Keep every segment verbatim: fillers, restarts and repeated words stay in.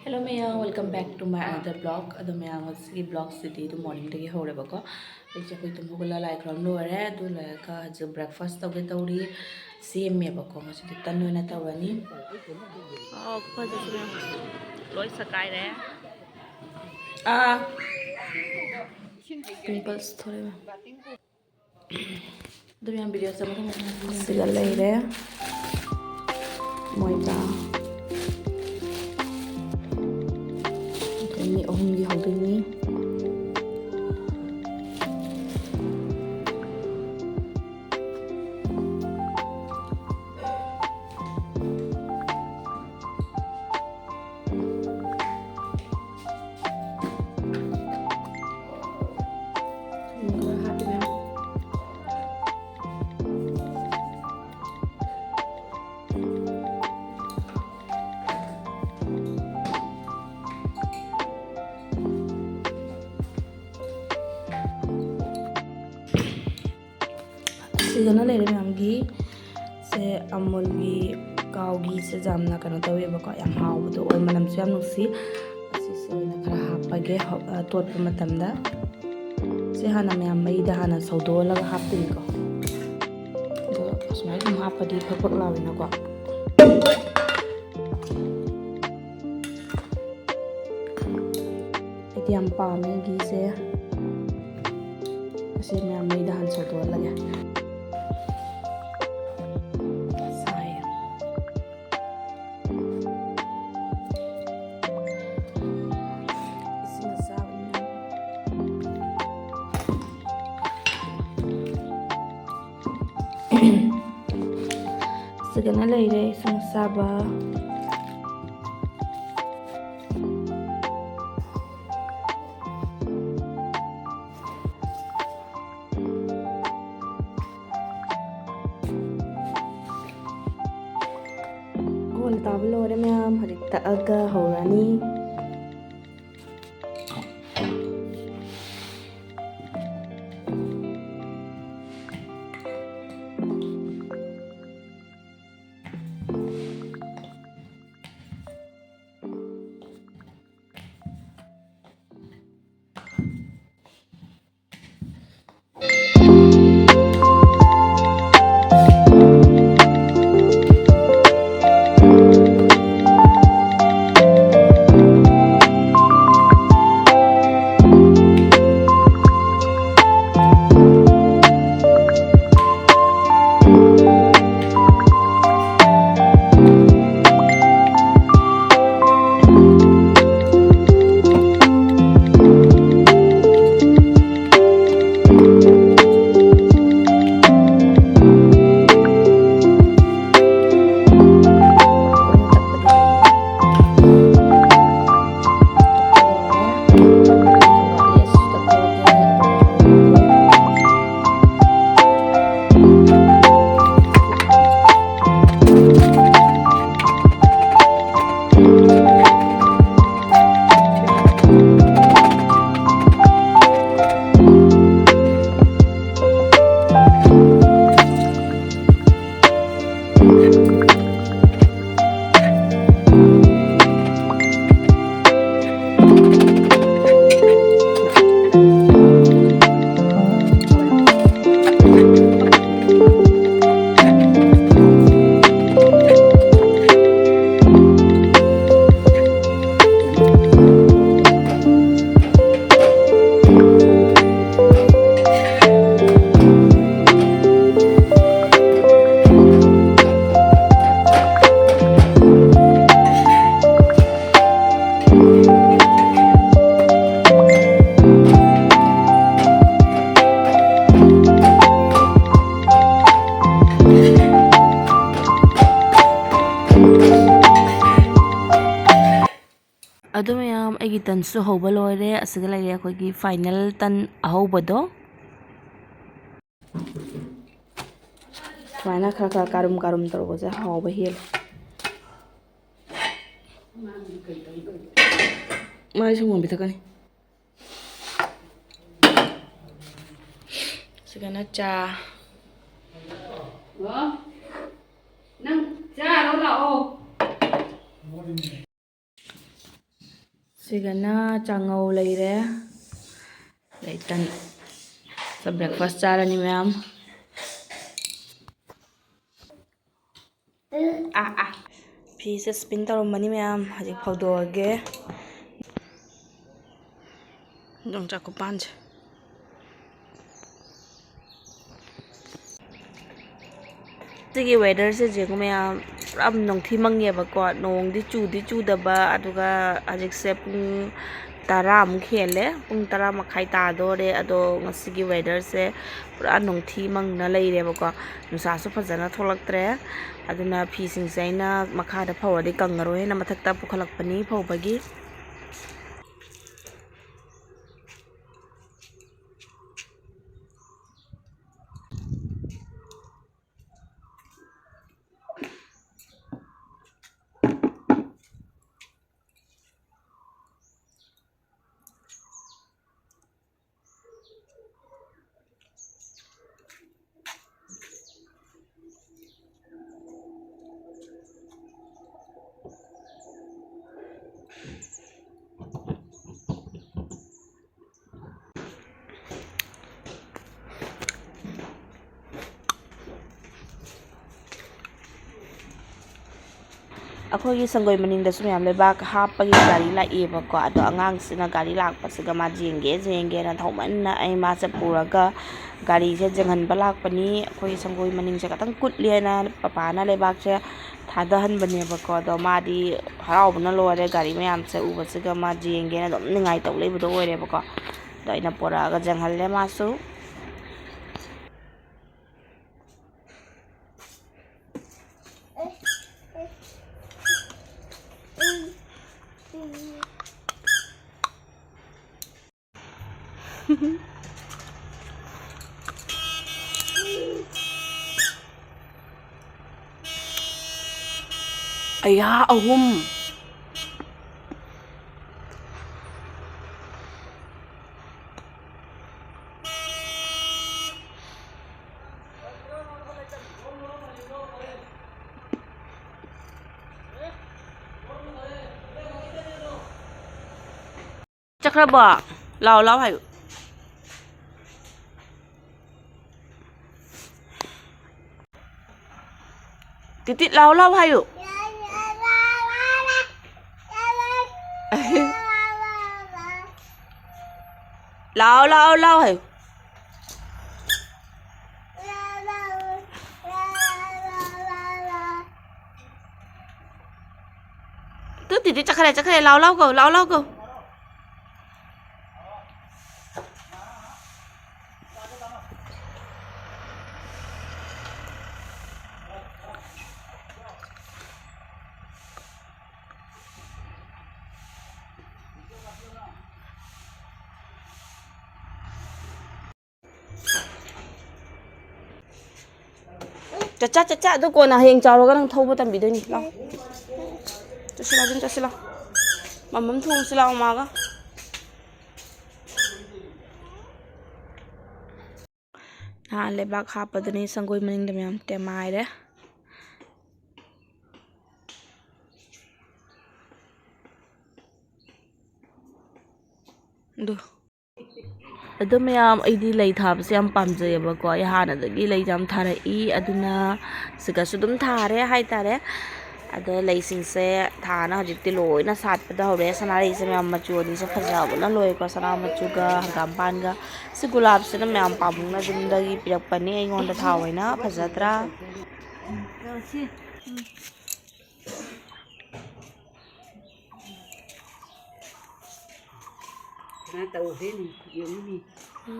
Hello ꯃꯌꯥꯝ, welcome back to my another vlog. ꯑꯗꯣ ꯃꯌꯥꯝ, ꯉꯁꯤꯒꯤ vlogꯁꯤꯗꯤ ꯑꯗꯨꯝ morningꯗꯒꯤ ꯍꯧꯔꯦꯕꯀꯣ꯫ ꯑꯩꯁꯦ ꯑꯩꯈꯣꯏ ꯇꯨꯝ ꯍꯧꯒꯠꯂ ꯂꯥꯏ ꯈꯨꯔꯨꯝ ꯂꯣꯏꯔꯦ꯫ ꯑꯗꯨ ꯂꯣꯏꯔꯒ ꯍꯧꯖꯤꯛ breakfast ꯇꯧꯒꯦ ꯇꯧꯔꯤ꯫ ꯁꯦꯝꯃꯦꯕꯀꯣ꯫ ꯉꯁꯤꯗꯤ ꯇꯟ ꯑꯣꯏꯅ ꯇꯧꯔꯅꯤ꯫ ꯑꯣ, ꯐꯖꯩ꯫ ꯂꯣꯏ ꯁꯀꯥꯏꯔꯦ꯫ ꯑꯥ꯫ Pimples ꯊꯣꯛꯂꯛꯑꯦ꯫ ꯑꯗꯨ ꯃꯌꯥꯝ videoꯁꯦ ꯃꯊꯪ ꯃꯊꯪ ꯁꯤꯒ ꯂꯩꯔꯦ꯫ ꯃꯣꯏꯗ ꯑꯩꯈꯣꯏ ꯃꯤ ꯑꯍꯨꯝꯒꯤ ꯍꯧꯗꯣꯏꯅꯤ꯫ ꯁꯤꯗꯅ ꯂꯩꯔꯦ ꯃꯌꯥꯝꯒꯤ꯫ ꯁꯦ ꯑꯃꯨꯜꯒꯤ ꯀꯥꯎꯒꯤꯁꯦ ꯌꯥꯝꯅ ꯀꯩꯅꯣ ꯇꯧꯋꯦꯕꯀꯣ, ꯌꯥꯝ ꯍꯥꯎꯕꯗꯣ ꯑꯣꯏ, ꯃꯅꯝꯁꯨ ꯌꯥꯝ ꯅꯨꯡꯁꯤ꯫ ꯑꯁꯤꯁꯦ ꯑꯣꯏꯅ ꯈꯔ ꯍꯥꯞꯄꯒꯦ ꯍꯧ-, ꯑ, ꯇꯣꯠꯄ ꯃꯇꯝꯗ꯫ ꯁꯤ ꯍꯥꯟꯅ ꯃꯌꯥꯝ ꯃꯩꯗ ꯍꯥꯟꯅ ꯁꯧꯗꯣꯛꯍꯜꯂꯒ ꯍꯥꯞꯇꯣꯏꯅꯤꯀꯣ꯫ ꯑꯗꯣ ꯑꯁꯨꯃꯥꯏꯅ ꯁꯨꯝ ꯍꯥꯞꯄꯗꯤ ꯐꯛ ꯐꯛ ꯂꯥꯎꯋꯤꯅꯀꯣ꯫ ꯑꯩꯗꯤ ꯌꯥꯝ ꯄꯥꯝꯃꯦ ꯘꯤꯁꯦ꯫ ꯑꯁꯤ ꯃꯌꯥꯝ ꯃꯩꯗ ꯍꯥꯟꯅ ꯁꯧꯗꯣꯛꯍꯜꯂꯒꯦ꯫ ꯁꯥꯏ꯫ ꯏꯁꯤꯡ ꯑꯁꯥꯕꯅ꯫ ꯁꯤꯗꯅ ꯂꯩꯔꯦ ꯏꯁꯤꯡ ꯑꯁꯥꯕ꯫ ꯒꯣꯜ ꯇꯥꯕ ꯂꯣꯏꯔꯦ ꯃꯌꯥꯝ, ꯍꯧꯖꯤꯛ ꯇꯛꯑꯒ ꯍꯧꯔꯅꯤ꯫ ꯑꯗꯨ ꯃꯌꯥꯝ, ꯑꯩꯒꯤ ꯇꯟꯁꯨ ꯍꯧꯕ ꯂꯣꯏꯔꯦ꯫ ꯑꯁꯤꯗ ꯂꯩꯔꯦ ꯑꯩꯈꯣꯏꯒꯤ ꯐꯥꯏꯅꯦꯜ ꯇꯟ ꯑꯍꯧꯕꯗꯣ꯫ ꯁꯨꯃꯥꯏꯅ ꯈꯔ ꯈꯔ ꯀꯥꯔꯨꯝ ꯀꯥꯔꯨꯝ ꯇꯧꯕꯁꯦ ꯍꯥꯎꯕ ꯍꯦꯜꯂꯦ꯫ ꯃꯥꯏ ꯁꯪꯒꯣꯝ ꯄꯤꯊꯛꯀꯅꯤ꯫ ꯁꯤꯒꯅ ꯆꯥ꯫ ꯅꯪ ꯆꯥꯔꯣ ꯂꯥꯛꯑꯣ꯫ ꯁꯤꯒꯅ ꯆꯥꯉꯧ ꯂꯩꯔꯦ꯫ ꯑꯗꯩ ꯇꯟ꯫ ꯕ꯭ꯔꯦꯛꯐꯥꯁ ꯆꯥꯔꯅꯤ ꯃꯌꯥꯝ꯫ ꯑꯥ, ꯑꯥ꯫ ꯐꯤꯁꯦ ꯁ꯭ꯄꯤꯟ ꯇꯧꯔꯝꯕꯅꯤ ꯃꯌꯥꯝ꯫ ꯍꯧꯖꯤꯛ ꯐꯧꯗꯣꯛꯑꯒꯦ꯫ ꯌꯣꯡꯆꯥꯛ ꯈꯨꯄꯥꯟꯁꯦ꯫ ꯁꯤꯒꯤ ꯋꯦꯗꯔꯁꯦ ꯌꯦꯡꯉꯨ ꯃꯌꯥꯝ, ꯄꯨꯔꯥ ꯅꯣꯡꯊꯤ ꯃꯪꯉꯦꯕꯀꯣ꯫ ꯅꯣꯡꯗꯤ ꯆꯨꯗꯤ ꯆꯨꯗꯕ, ꯑꯗꯨꯒ ꯍꯧꯖꯤꯛꯁꯦ ꯄꯨꯡ ꯇꯔꯥꯃꯨꯛ ꯍꯦꯜꯂꯦ, ꯄꯨꯡ ꯇꯔꯥ ꯃꯈꯥꯏ ꯇꯥꯗꯣꯔꯦ꯫ ꯑꯗꯣ ꯉꯁꯤꯒꯤ ꯋꯦꯗꯔꯁꯦ ꯄꯨꯔꯥ ꯅꯣꯡꯊꯤ ꯃꯪꯅ ꯂꯩꯔꯦꯕꯀꯣ꯫ ꯅꯨꯡꯁꯥꯁꯨ ꯐꯖꯅ ꯊꯣꯛꯂꯛꯇ꯭ꯔꯦ꯫ ꯑꯗꯨꯅ ꯐꯤꯁꯤꯡꯁꯦ ꯑꯩꯅ ꯃꯈꯥꯗ ꯐꯧꯔꯗꯤ ꯀꯪꯉꯔꯣꯏ ꯍꯥꯏꯅ ꯃꯊꯛꯇ ꯄꯨꯈꯠꯂꯛꯄꯅꯤ ꯐꯧꯕꯒꯤ꯫ ꯑꯩꯈꯣꯏꯒꯤ ꯁꯪꯒꯣꯏ ꯃꯅꯤꯡꯗꯁꯨ ꯃꯌꯥꯝ ꯂꯩꯕꯥꯛ ꯍꯥꯞꯄꯒꯤ ꯒꯥꯔꯤ ꯂꯥꯛꯏꯕꯀꯣ꯫ ꯑꯗꯣ ꯑꯉꯥꯡꯁꯤꯅ ꯒꯥꯔꯤ ꯂꯥꯛꯄꯁꯤꯒ ꯃꯥ ꯌꯦꯡꯒꯦ ꯌꯦꯡꯒꯦꯅ ꯊꯧꯃꯟꯅ ꯑꯩ ꯃꯥꯁꯦ ꯄꯨꯔꯒ ꯒꯥꯔꯤꯁꯦ ꯌꯦꯡꯍꯟꯕ ꯂꯥꯛꯄꯅꯤ꯫ ꯑꯩꯈꯣꯏꯒꯤ ꯁꯪꯒꯣꯏ ꯃꯅꯤꯡꯁꯦ ꯈꯤꯇꯪ ꯀꯨꯠꯂꯤ ꯍꯥꯏꯅ ꯄꯄꯥꯅ ꯂꯩꯕꯥꯛꯁꯦ ꯊꯥꯗꯍꯟꯕꯅꯦꯕꯀꯣ꯫ ꯑꯗꯣ ꯃꯥꯗꯤ ꯍꯔꯥꯎꯕꯅ ꯂꯣꯏꯔꯦ, ꯒꯥꯔꯤ ꯃꯌꯥꯝꯁꯦ ꯎꯕꯁꯤꯒ ꯃꯥ ꯌꯦꯡꯒꯦꯅ ꯑꯗꯨꯝ ꯅꯤꯡꯉꯥꯏ ꯇꯧ ꯂꯩꯕꯗꯣ ꯑꯣꯏꯔꯦꯕꯀꯣ꯫ ꯑꯗꯣ ꯑꯩꯅ ꯄꯨꯔꯛꯑꯒ ꯌꯦꯡꯍꯜꯂꯦ ꯃꯥꯁꯨ꯫ ꯑꯌꯥ, ꯑꯍꯨꯝ꯫ ꯆꯠꯈ꯭ꯔꯕꯣ? ꯂꯥꯎ ꯂꯥꯎ ꯍꯥꯏꯌꯨ꯫ ꯇꯤꯇꯤꯠ ꯂꯥꯎ ꯂꯥꯎ ꯍꯥꯏꯌꯨ꯫ ꯂꯥꯎ ꯂꯥꯎ ꯂꯥꯎ ꯍꯥꯏꯌꯨ꯫ ꯇꯨ ꯇꯤꯇꯤꯠ ꯆꯠꯈ꯭ꯔꯦ, ꯆꯠꯈ꯭ꯔꯦ꯫ ꯂꯥꯎ ꯂꯥꯎ ꯀꯧ, ꯂꯥꯎ ꯂꯥꯎ ꯀꯧ꯫ ꯆꯠꯆꯥ, ꯆꯠꯆꯥ, ꯑꯗꯨ ꯀꯣꯟꯅ ꯍꯌꯦꯡ ꯆꯥꯎꯔꯒ ꯅꯪ ꯊꯧꯕ ꯇꯝꯕꯤꯗꯣꯏꯅꯤ꯫ ꯂꯥꯎ꯫ ꯆꯠꯁꯤ ꯂꯥꯎ, ꯑꯗꯨꯝ ꯆꯠꯁꯤ ꯂꯥꯎ꯫ ꯃꯝꯃꯝ ꯊꯣꯡꯁꯤ ꯂꯥꯎ, ꯃꯥꯒ꯫ ꯅꯍꯥꯟ ꯂꯩꯕꯥꯛ ꯍꯥꯞꯄꯗꯨꯅꯤ ꯁꯪꯒꯣꯏ ꯃꯅꯤꯡꯗ ꯃꯌꯥꯝ ꯇꯦꯝꯃꯥꯏꯔꯦ꯫ ꯑꯗꯨ, ꯑꯗꯨ ꯃꯌꯥꯝ, ꯑꯩꯗꯤ ꯂꯩ ꯊꯥꯕꯁꯦ ꯌꯥꯝ ꯄꯥꯝꯖꯩꯌꯦꯕꯀꯣ꯫ ꯑꯩ ꯍꯥꯟꯅꯗꯒꯤ ꯂꯩ ꯌꯥꯝ ꯊꯥꯔꯛꯏ꯫ ꯑꯗꯨꯅ ꯁꯤꯒꯁꯨ ꯑꯗꯨꯝ ꯊꯥꯔꯦ ꯍꯥꯏꯇꯥꯔꯦ꯫ ꯑꯗꯣ ꯂꯩꯁꯤꯡꯁꯦ ꯊꯥꯅ ꯍꯧꯖꯤꯛꯇꯤ ꯂꯣꯏꯅ ꯁꯥꯠꯄꯗ ꯍꯧꯔꯦ꯫ ꯁꯅꯥꯔꯩꯁꯦ ꯃꯌꯥꯝ ꯃꯆꯨ ꯑꯅꯤꯁꯦ ꯐꯖꯕꯅ ꯂꯣꯏꯔꯦꯀꯣ꯫ ꯁꯅꯥ ꯃꯆꯨꯒ ꯍꯪꯒꯥꯝꯄꯥꯟꯒ꯫ ꯁꯤ ꯒꯨꯂꯥꯞꯁꯤꯅ ꯃꯌꯥꯝ ꯄꯥꯕꯨꯡꯅ ꯌꯨꯝꯗꯒꯤ ꯄꯤꯔꯛꯄꯅꯦ ꯑꯩꯉꯣꯟꯗ ꯊꯥꯎ ꯑꯣꯏꯅ꯫ ꯐꯖꯗ꯭ꯔꯥ? ꯀꯅꯥ ꯇꯧꯗꯣꯏꯅꯣ? ꯌꯦꯡꯉꯨꯅꯦ꯫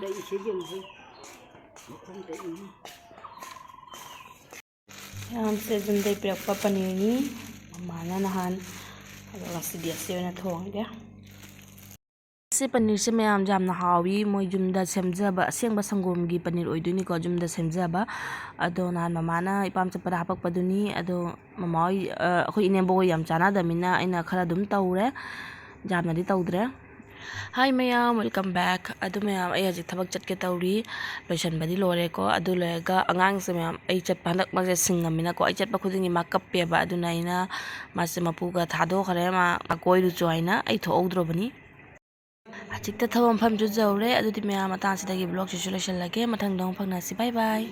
ꯂꯩꯁꯦ ꯌꯦꯡꯉꯨ꯫ ꯃꯈꯣꯡꯗ ꯌꯦꯡꯉꯨ꯫ ꯃꯌꯥꯝꯁꯦ ꯌꯨꯝꯗꯩ ꯄꯤꯔꯛꯄ ꯄꯅꯤꯔꯅꯤ꯫ ꯃꯃꯥꯅ ꯅꯍꯥꯟ, ꯑꯗꯣ ꯉꯁꯤꯗꯤ ꯑꯁꯤ ꯑꯣꯏꯅ ꯊꯣꯡꯉꯒꯦ꯫ ꯁꯤ ꯄꯅꯤꯔꯁꯦ ꯃꯌꯥꯝ ꯌꯥꯝꯅ ꯍꯥꯎꯏ꯫ ꯃꯣꯏ ꯌꯨꯝꯗ ꯁꯦꯝꯖꯕ ꯑꯁꯦꯡꯕ ꯁꯪꯒꯣꯝꯒꯤ ꯄꯅꯤꯔ ꯑꯣꯏꯗꯣꯏꯅꯤꯀꯣ, ꯌꯨꯝꯗ ꯁꯦꯝꯖꯕ꯫ ꯑꯗꯣ ꯅꯍꯥꯟ ꯃꯃꯥꯅ ꯏꯄꯥꯝ ꯆꯠꯄꯗ ꯍꯥꯄꯛꯄꯗꯨꯅꯤ꯫ ꯑꯗꯣ ꯃꯃꯥ ꯍꯣꯏ, ꯑ, ꯑꯩꯈꯣꯏ ꯏꯅꯦꯝꯕꯣꯛ ꯍꯣꯏ ꯌꯥꯝ ꯆꯥꯅꯗꯕꯅꯤꯅ ꯑꯩꯅ ꯈꯔ ꯑꯗꯨꯝ ꯇꯧꯔꯦ, ꯌꯥꯝꯅꯗꯤ ꯇꯧꯗ꯭ꯔꯦ꯫ Hi ꯃꯌꯥꯝ, welcome back꯫ ꯑꯗꯨ ꯃꯌꯥꯝ, ꯑꯩ ꯍꯧꯖꯤꯛ ꯊꯕꯛ ꯆꯠꯀꯦ ꯇꯧꯔꯤ, ꯂꯣꯏꯁꯟꯕꯗꯤ ꯂꯣꯏꯔꯦꯀꯣ꯫ ꯑꯗꯨ ꯂꯣꯏꯔꯒ ꯑꯉꯥꯡꯁꯦ ꯃꯌꯥꯝ, ꯑꯩ ꯆꯠꯄ ꯍꯟꯗꯛ ꯃꯥꯁꯦ ꯁꯤꯡꯉꯝꯃꯤꯅꯀꯣ, ꯑꯩ ꯆꯠꯄ ꯈꯨꯗꯤꯡꯒꯤ ꯃꯥ ꯀꯞꯄꯦꯕ꯫ ꯑꯗꯨꯅ ꯑꯩꯅ ꯃꯥꯁꯦ ꯃꯄꯨꯒ ꯊꯥꯗꯣꯛꯈ꯭ꯔꯦ, ꯃꯥ, ꯃꯥ ꯀꯣꯏꯔꯨꯆꯣ ꯍꯥꯏꯅ꯫ ꯑꯩ ꯊꯣꯛꯍꯧꯗ꯭ꯔꯕꯅꯤ꯫ ꯍꯧꯖꯤꯛꯇ ꯊꯕꯛ ꯃꯐꯝꯁꯨ ꯌꯧꯔꯦ꯫ ꯑꯗꯨꯗꯤ ꯃꯌꯥꯝ, ꯃꯇꯥꯡꯁꯤꯗꯒꯤ vlogꯁꯤꯁꯨ ꯂꯣꯏꯁꯤꯜꯂꯒꯦ꯫ ꯃꯊꯪꯗ ꯑꯃꯨꯛ ꯐꯪꯅꯁꯤ꯫ Bye bye꯫